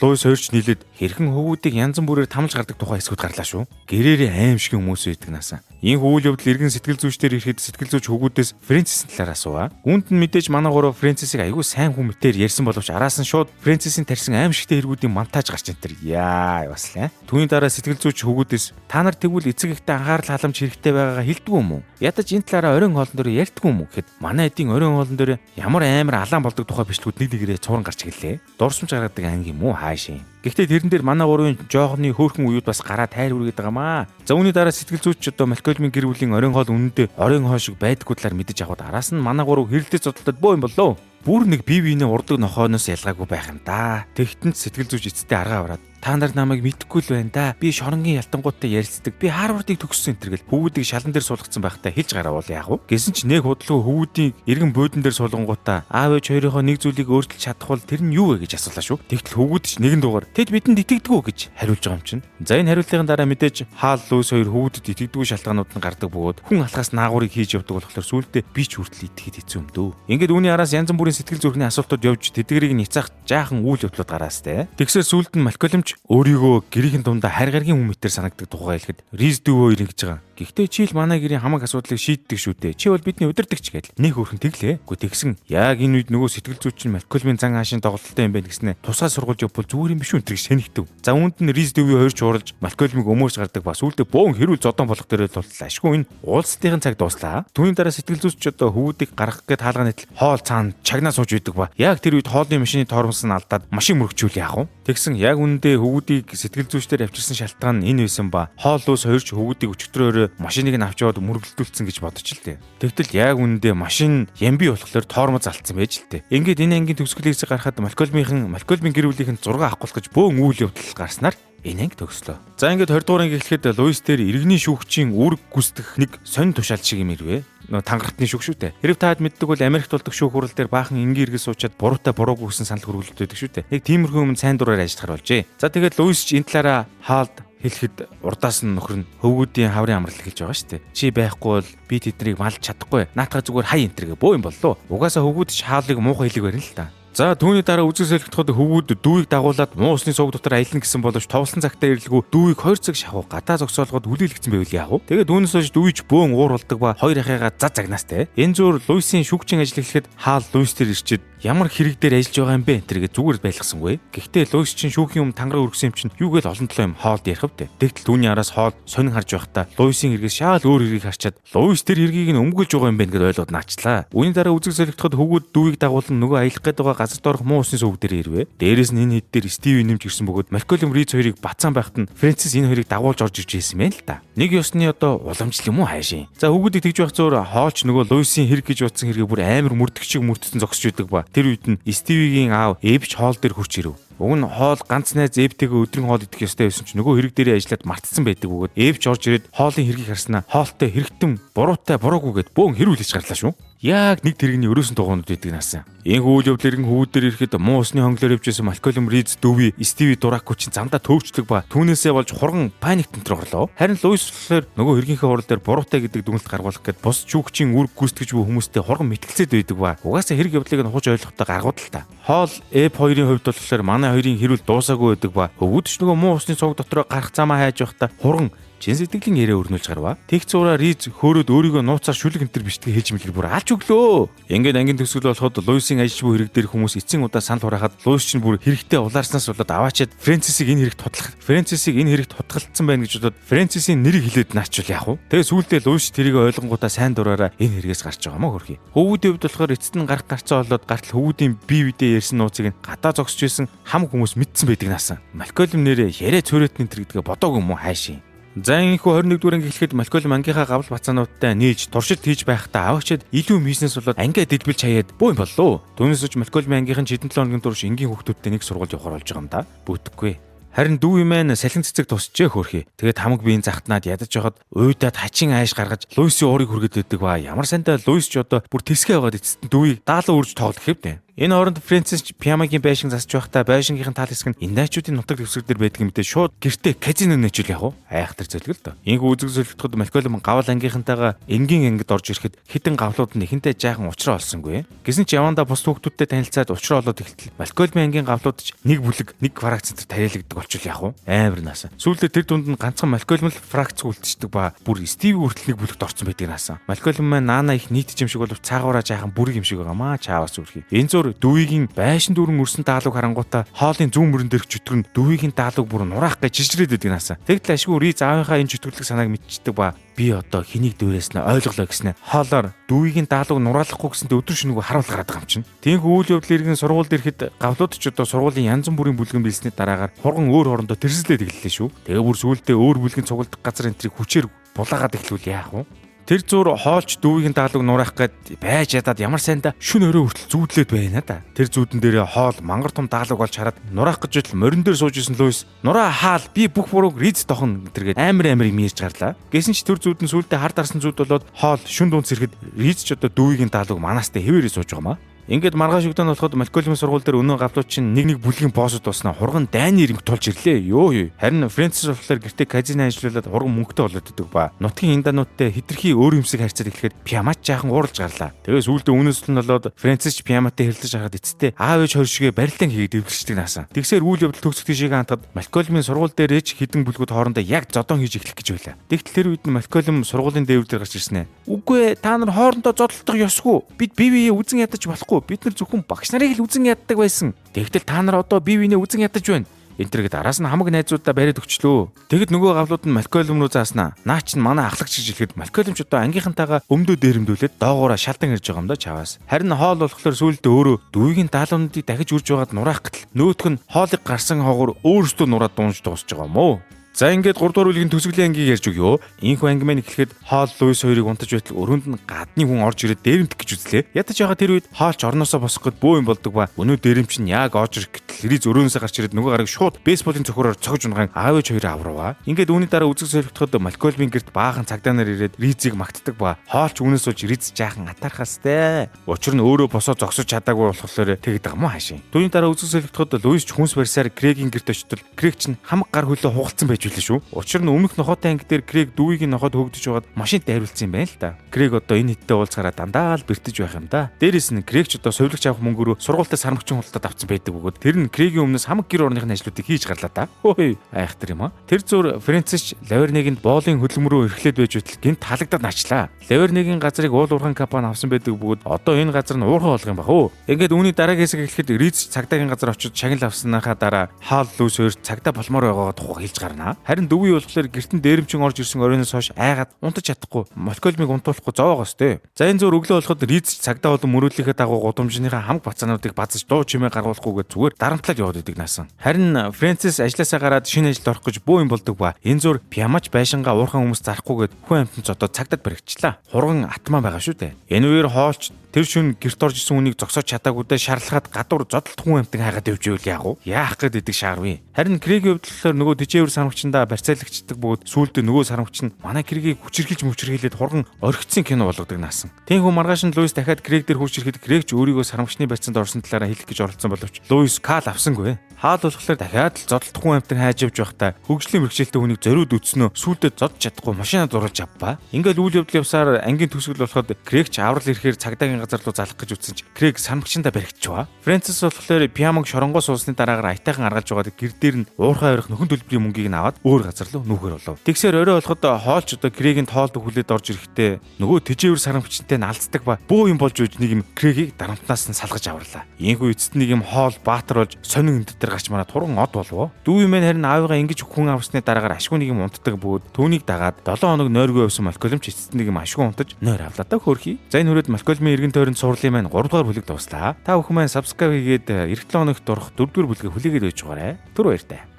Луис хоёрч нийлээд хэрхэн хөвгүүдийг янз бүрээр тамлж гардаг тухай хэсгүүд гарлаа шүү. Гэрээрээ аимшигын хүмүүс байдаг наасан. Ийхүү үйл явдал эргэн сэтгэл зүйчдэр ирэхэд сэтгэл зүйч хөвгүүдээс Фрэнсисийн талаар асуув. Үүнд нь мэдээж манай гурав Фрэнсисийг аягүй сайн хүн мэтээр ярьсан боловч араас нь шууд Фрэнсисийн тарьсан аимшигтэй хэрэгүүдийн монтаж гарч энэ төр. Яа бас л. Түүний дараа сэтгэл зүйч хөвгүүдээс та нар тэгвэл эцэг эхтэй анхаарал халамж хэрэгтэй байгаагаа хэлдэггүй юм уу? Ядаж энэ талаараа оройн хоолн дээр ярьдаггүй юм уу гэхэд манай эдийн оройн хоолн дээр ямар амар алаан болдог тухай бичлэгүүд нэг нэгээрээ цууран гарч ирлээ. Дурсамж гаргадаг анги юм уу хаашийн. Гэхдээ тэрэн дээр манай гурвын жоохны хөөрхөн үеуд бас гараа тайр үргээд байгаамаа. За үүний дараа сэтгэл зүйч одоо Малкольмын гэр бүлийн оройн хоол үнэндээ оройн хоол шиг байдаггүй талаар мэдэж аваад араас нь манай гурав хэрэлдэж зодтолтод бөө юм боллоо. Бүр нэг бие биенээ урдаг нохооноос ялгаагүй байх юм да. Тэгтэн сэтгэл зүйч эцэстээ аргаа авраад та нар намайг мэдэхгүй л байна да. Би шоронгийн ялтангуудтай ярилцдаг. Би Харвардыг төгссөн энэ төр гэл хөвгүүдийг шалан дээр суулгацсан байхдаа хэлж гараавал яах вэ? Гэсэн ч нэг худлаа хөвгүүдийн эргэн буудан дээр суулгангуудаа аав ээж хоёрынхоо нэг зүйлийг өөрчилж чадах бол тэр нь юу вэ гэж асуулаа шүү. Тэгтэл хөвгүүд ч нэгэн дугаар тэд бидэнд итгэдэггүй гэж хариулж байгаа юм чинь. За энэ хариултын дараа мэдээж Хаал, Луис хоёр хөвгүүдэд итгэдэггүй шалтгаанууд нь гардаг бөгөөд хүн алхаас наагурыг хийж явдаг болохоор сүүлдээ би ч хүртэл итгэхэд хэцүү юм дөө. Ингээд үүний араас янз бүрийн сэтгэл зүрхний асуултууд явж тэдгэрийг няцаах жаахан үйл явдлууд гараас те. Тэгсээр сүүлд нь Малкольмч өөрийгөө гэрийнхэн дундаа харь гаргийн хүн мэтэр санагддаг тухай хэлэхэд Риз дүү хоёр ингэж байгаа. Гэхдээ чи л манай гэрийн хамаг асуудлыг шийддэг шүү дээ. Чи бол бидний удирдагч гэдэл. Нэг хөөрхөн тэглээ. Гэхдээ тэгсэн яг энэ үед нөгөө сэтгэл зүйч нь Малкольмын зан аашийн тоглолттой юм байна гэснээр тусгай сургууль явбал зүгээр юм биш үү гэж сэнэгтэв. За үүнд нь Риз дүүгийн хоёр ч ууралж Малкольмыг өмөөрч гардаг ба сүүлдээ бөөн хэрүүл зодон болох дээрээ тултлаа. Ашгүй энэ уулзалтын цаг дууслаа. Түүний дараа сэтгэл зүйч одоо хөвгүүдийг гаргах гээд хаалганы тал хоол цаана чагнаа сууж идэг ба яг тэр үед хоолны машины тормоз нь алдаад машин мөрөгчүүл яах вэ? Тэгсэн яг үнэндээ хөвгүүдийг сэтгэл зүйчдэр авчирсан шалтгаан нь энэ байсан ба хоол ус хоёр ч хөвгүүдийг өчигдрөөрөө машиныг нь авч яваад мөргөлдүүлсэн гэж бодож л дээ. Тэгтэл яг үнэндээ машин ямби болохоор тормоз алдсан байж л дээ. Ингээд энэ ангийн төгсгөлийг гаргахад Малкольмын гэр бүлийнхэн 6 авахгүйх гэж бөөн үйл явдал гарснаар энэ анги төгслөө. За ингээд 20 дугаар анги эхлэхэд Луис дээр иргэний шүүгчийн үүрэг гүйцэтгэх нэг сонь тушаал шиг юм ирвэ. Нөө тангартны шүүх шүү дээ. Хэрв таад мэддэг бол Америкт болдог шүүх хурал дээр баахан энгийн иргэн суучаад буруутай буруугүй гэсэн санал хөрвүүлэлт байдаг шүү дээ. Нэг тиймэрхүү юм сайн дураар ажиллахар болжээ. За тэгээд Луис ч энэ талаараа хаалд хэлэхэд урдаас нь нөхөр нь хөвгүүдийн хаврын амрал хэлж байгаа шүү дээ. Чи байхгүй бол би тэднийг малж чадахгүй. Наатаа зүгээр хай энэ тэргээ бөө юм боллоо. Угаасаа хөвгүүд ч хаалыг муухай хэлэг барина л та. За түүний дараа үзэг солигдоход хөвгүүд дүүийг дагуулад муу усны сувг дотор аялна гэсэн боловч товлсон цагтаа ирлгүй дүүийг 2 цаг шахуу гадаа зогсоолгоод хүлээлгдсэн байвал яах вэ? Тэгээд үүнээс хойш дүүйч бөөн уур болдог ба хоёр ахыгаа зад загнаастай. Энэ зуур Луисын шүүгчийн ажил эхлэхэд Хаал Луис дээр ирчээд ямар хэрэг дээр ажиллаж байгаа юм бэ энэ тэргээ зүгээр байлгасангүй. Гэхдээ Луис чинь шүүхийн өмнө тангараг өргөсөн юм чинь юу гээл олон толоо юм хоолд ярих вдэ. Тэгтэл түүний араас хоол сонин харж байхдаа Луисын хэрэгээс шаал өөр хэргийг харчаад Луис тэр хэргийг нь өмгөөлж байгаа юм байна гэдээ ойлгоод наачлаа. Үүний дараа үзэг солигдоход хөвгүүд дүүийг дагуулan нөгөө аялах гээд байгаа газар доорх муу усны сувг дээр ирвэ. Дээрээс нь энэ хэд дээр Стивен нэмж ирсэн бөгөөд Малкольм Риз хоёрыг бацаан байхад нь Фрэнсис энэ хоёрыг дагуулж орж ирж байсан юм л та. Нэг ёсны одоо уламжлал юм уу хайшин. За хөвгүүдийг тэгж байх зуур хоолч нөгөө Луисын хэрэг гэж утсан хэрэгээ бүр амар мөрдөгчиг мөрдсөн зогсож идэг ба. Тэр үед нь Стивигийн аав Эвч хоол дээр хурч ирэв. Уг нь хоол ганц найз Эвтэйгээ өдрийн хоол идэх ёстой байсан ч нөгөө хэрэг дээрээ ажиллаад мартцсан байдаг бөгөөд Эвч орж ирээд хоолын хэргийг харснаа хоолтой хэрэгтэн буруутай буруугүй гэд бөөн хэрүүлж гарлаа шүү. Яг нэг тэрэгний өрөөсөн тугуунууд байдаг наасан. Энэхүү үйл явдал иргэн хөвгүүдээр ирэхэд муу усны хонглоор явжсэн Малкольм Риз Дүүви Стиви Дураку чинь замдаа төвчлөг ба түүнээсээ болж хурган паник тентэр орлоо. Харин Луис болохоор нөгөө хэргийнхээ хурал дээр буруутай гэдэг дүгнэлт гаргуулах гээд бус шүүгчийн үүрэг гүйцэтгэж буй хүмүүстэй хурган мэтгэлцээд байдаг ба. Угаасаа хэрэг явдлыг нь ухаж ойлгохдоо гаргууд л та. Хоол Эп хоёрын хувьд болохоор манай хоёрын хэрүүл дуусаагүй байдаг ба хөвгүүд ч нөгөө муу усны цуг дотроо гарах замаа хайж байхдаа хурган чин сэтгэлийн яриа өрнүүлж гарва. Тэг цураа Риз хөөрөөд өөрийгөө нууцаар шүлэг энтер бичлэг хэлж мэлгэр бүр алж өглөө. Ингээд ангийн төгсгөл болоход Луисын ажиллаж буй хэрэг дээр хүмүүс эцсийн удаа санал хураахад Луис чинь бүр хэрэгтэй улаарснаас болоод аваачаад Фрэнсисийг энэ хэрэгт хутлах Фрэнсисийг энэ хэрэгт хутгалцсан байна гэж бодоод Фрэнсисийн нэрийг хэлээд наачвал яах вэ? Тэгээ сүүлдээ Луис тэрийг ойлгонгуудаа сайн дураараа энэ хэрэгээс гарч байгаа мó хөрхий. Хөвгүүдийн хувьд болохоор эцэст нь гарах гарцаа болоод гартал хөвгүүдийн бие биедээ ярьсан нууцыг нь гадаа зогсож байсан хамаг хүмүүс мэдсэн байдаг наасан. Малкольм нэрээ яриа цөөрөтний тэр гэдгээ бодоогүй юм уу хайшин. За энэхүү 21 дугаар анги эхлэхэд Малкольм ангийнхаа гавл бацаануудтай нийлж туршилт хийж байхдаа аваачаад илүү бизнес болоод ангиа дэлбэлж хаяад бөө юм боллоо. Түүнээс ч Малкольмын ангийнхан хэдэн 7 хоногийн турш энгийн хүүхдүүдтэй нэг сургуульд явахар болж байгаа юм да. Бүтэхгүй. Харин дүү юм аа салхин цэцэг тусчээ хөөрхий. Тэгээд хамаг биеийн захтнаад ядаж байхад уйдаад хачин ааш гаргаж Луисын уурыг хүргээд байдаг ба. Ямар сайнтай Луис ч одоо бүр тэсгээ байгаад эцэст нь дүүийг даалаа үрж тоглох хэвдэ. Энэ хооронд Фрэнсис Пиамагийн байшин засч байхдаа байшингийнхэн тал хэсэг нь индайчуудын нутаг дэвсгэр дээр байдаг юм дэ шууд гэртээ казино нээчүүл яг уу. Айхтар зөлгөл дөө. Инг үзэг зөлөгдөхөд Малкольм гавал ангийнхантайгаа энгийн ангид орж ирэхэд хідэн гавлууд нь ихэнтэй жаахан учраа олсонгүй. Гэсэн ч явандаа бус хүүхдүүдтэй танилцаад учраа олоод эхэлтэл Малкольмын ангийн гавлууд ч нэг бүлэг нэг фракц центр тариалагддаг болчихвол яг уу. Амар наасан. Сүүлдээ тэр дунд нь ганцхан Малкольм л фракц үлдчихдэг ба бүр Стив хүртэл нэг бүлэгт орсон байдаг наасан. Малкольм маань наана их нийт юм шиг боловч цаагаараа жаахан бүрэг юм шиг байгаа маа чаавас үрхий. Энэ зур Дүүгийн байшин дүүрэн өрсөн даалууг харангуутаа хоолын зүүн мөрөн дээрх чөтгөр нь Дүүгийн даалууг бүр нураах гэж жижрээд байдаг наасан. Тэгтэл ашгүй Риз аавынхаа энэ чөтгөрлөг санааг мэдчихдэг ба би одоо хэнийг дүүрээс нь ойлголоо гэснэ. Хоолоор Дүүгийн даалууг нураалахгүй гэсэнтэй өдөр шөнөгүй харуул гараад байгаа юм чинь. Тинхүү үйл явдал иргэн сургуульд ирэхэд гавлууд ч одоо сургуулийн янз бүрийн бүлгэн билсний дараагаар хурган өөр хоорондоо тэрсэлдээд эхэллээ шүү. Тэгээ бүр сүүлдээ өөр бүлгэн цугладах газар энтрийг хүчээр булаагаад эхлүүл яах вэ? Тэр зур хоолч дүүгийн даалууг нураах гээд байж ядаад ямар сайнда шүн өрөө хүртэл зүүдлээд байна да. Тэр зүүдэн дээрээ хоол мангар том даалууг олж хараад нураах гэж байтал морин дээр сууж исэн Луис нураа хаал би бүх бурууг Риз тохно гэтэргээд амар амар юм ярьж гарлаа. Гэсэн ч тэр зүүдэн сүүлдээ хар дарсан зүүд болоод хоол шүн дунд сэрэхэд Риз ч одоо дүүгийн даалууг манаастай хэвээрээ сууж байгаа маа. Ингээд маргааш өгдөн болоход Малкольмын сургууль дээр өнөө гавлууд чинь нэг нэг бүлгийн боссод туснаа хурган дайны ирэнг тулж ирлээ. Йоо ёо. Харин Фрэнсис болохоор гэртээ казино ажиллуулад хурган мөнгөтэй болоод идэг ба. Нутгийн индануудтай хитрхи өөр юмсыг харьцаад эхлэхэд Пиамат жаахан ууралж гарлаа. Тэгээ сүүлдээ үнээс нь болоод Фрэнсис ч Пиаматтай хэрэлдэж харахад эцэстээ аав ээж хоёр шигээ барилдаан хийгээд дэвлэрчдэг наасан. Тэгсээр үйл явдал төгсөх тийшээгээ хандхад Малкольмын сургууль дээр ч хідэн бүлгүүд хоорондоо яг зодон хийж эхлэх гэж байлаа. Тэгтэл тэр үед нь Малкольм сургуулийн дээвэр дээр гарч ирсэн ээ. Үгүй ээ та нар хоорондоо зодолдох ёсгүй. Бид бие биеэ үзен ядаж болохгүй. Бид нар зөвхөн багш нарыг л үзен яддаг байсан. Тэгтэл та нар одоо бие биенээ үзен ядаж байна. Энтергээд араас нь хамаг найзуудаа бариад өгчлөө. Тэгэд нөгөө гавлууд нь Малкольм руу зааснаа. Наа чинь манай ахлагч гэж хэлэхэд Малкольм ч одоо ангийнхантайгаа өмдөө дээрэмдүүлээд доогоороо шалдан ирж байгаа юм да чаваас. Харин хоол болохоор сүүлдээ өөрөө дүүгийн даалуунуудыг дахиж үрж байгаад нураах гэтэл нөтх нь хоолыг гарсан хогоор өөрсдөө нураад дуунж дуусч байгаа юм уу? За ингээд 3 дугаар бүлгийн төсөглийн ангийг ярьж өгье. Ийхүү анги маань эхлэхэд Хоол Луис хоёрыг унтаж байтал өрөөнд нь гадны хүн орж ирээд дээрэмдэх гэж үзлээ. Ядаж байгаа тэр үед Хоолч орноосоо босох гээд бөө юм болдог ба өнөө дээрэмч нь яг орж ирэх гэтэл Риз өрөөнөөсөө гарч ирээд нөгөө гарыг шууд бейсболын цохороор цогж унгаан аав ээж хоёроо аврав. Ингээд үүний дараа үзэг солигдоход Малкольмын гэрт баахан цагдаа нар ирээд Ризийг магтдаг ба Хоолч үүнээс болж Риз жаахан атаархастай. Учир нь өөрөө босоо зогсож чадаагүй болохоор тэгдэг юм уу хаашийн. Түүний дараа үзэг солигдоход Луис ч хүнс барьсаар Крэгийн гэрт очтол Крэг чинь хамаг гар хөлөө хугалцсан байж байлаа шүү. Учир нь өмнөх нохоотой анги дээр Крэг дүүгийн нохоод хөөгдөж байгаад машинд дайруулсан юм байна л да. Крэг одоо энэ хиттэй уулзахаараа дандаа л бэртэж байх юм да. Дээрээс нь Крэг ч одоо совилогч авах мөнгөөрөө сургуультай сармагчин худалдаад авсан байдаг бөгөөд тэр нь Крэгийн өмнөөс хамаг гэр орныхны ажлуудыг хийж гарлаа да. Хөөе айхтар юм аа. Тэр зур Фрэнсис Лавернегийн боолын хөдөлмөрөө эрхлээд байж байтал гинт халагдаад начлаа. Лавернегийн газрыг уул уурхайн компани авсан байдаг бөгөөд одоо энэ газар нь уурхай болох юм бах уу. Ингээд үүний дараагийн хэсэг эхлэхэд Риз цагдаагийн газар очиж шагнал авсныхаа дараа Хаал Лүс хоёр цагдаа болмоор байгаагаа тухай хэлж гарна. Харин дөвийн болохоор гэртэн дээрэмчин орж ирсэн оройноос хойш айгаад унтаж чадахгүй Малкольмыг унтуулахгүй зовоогоос тээ. За энэ зур өглөө болоход Риз цагдаа болон мөрөөдлийнхээ дагуу гудамжныхаа хамаг бацаануудыг базаж дуу чимээ гаргуулахгүйгээр зүгээр дарамтлаад яваад идэг наасан. Харин Фрэнсис ажилласаа гараад шинэ ажилд орох гэж бөө юм болдог ба энэ зур Пиамач байшингаа уурхан хүмүүс зарахгүйгээд хүн амьтан ч одоо цагдаад баригдчлаа. Хурган атмаа байгаа шүү дээ. Энэ үеэр хоолч тэр шүн гэрт орж исэн хүнийг зогсоож чадаагүйдээ шарлахад гадуур зодолт хүн амьтан хайгаад явж ивэл яах вэ? Яах гээд идэг шаарвын. Харин Крэгийн хувьд болохоор нөгөө тэжээвэр сармагчандаа барьцаалагчдаг бөгөөд сүүлдээ нөгөө сармагч нь манай Крэгийг хүчирхийлж мүчирхийлээд хурган орхицсан кино болгодог наасан. Тэнхүү маргааш нь Луис дахиад Крэг дээр хурж ирэхэд Крэг ч өөрийгөө сармагчны барьцаанд орсон талаараа хэлэх гэж оролцсон боловч Луис кал авсангүй. Хаал болохоор дахиад л зодолт хүн амьтан хайж явж байхдаа хөгжлийн бэрхшээлтэй хүнийг зориуд үтснөө сүүлдээ зодж чадахгүй машинаа дуруулж авбаа. Ингээл үйл явдал явсаар ангийн төгсгөл болоход Крэг ч аврал ирэхээр цагдаагийн газар руу залах гэж үтсэн ч Крэг сармагчандаа баригдчихваа. Фрэнсис болохоор Пиамаг шоронгоо суулсны дараагаар аятайхан аргалж байгаад гэр дээр нь уурхай ойрох нөхөн төлбөрийн мөнгийг нь аваад өөр газар руу нүүхээр болов. Тэгсээр орой болоход хоолч одоо Крэгийн тоолд хүлээд орж ирэхдээ нөгөө тэжээвэр сармагчтай нь алддаг ба бөө юм болж үйж нэг юм Крэгийг дарамтнаас нь салгаж аварлаа. Ийхүү эцэст нэг юм хоол баатар болж сонин энэ дээр гарч мараад турган од болов. Дүү юм харин аавыгаа ингэж хүн авсны дараагаар ашгүй нэг юм унтдаг бөгөөд түүнийг дагаад 7 хоног нойргүй явсан Малкольм ч эцэст нэг юм ашгүй унтаж нойр авлаа да хөөрхий. За энэ хүрээд Малкольмын эргэн тойронд сурлын маань 3 дугаар бүлэг дууслаа. Та бүхэн маань subscribe хийгээд эх 7 хоногт орох 4 дугаар бүлгийг хүлээгээд байж байгаарай. Түр баяртай.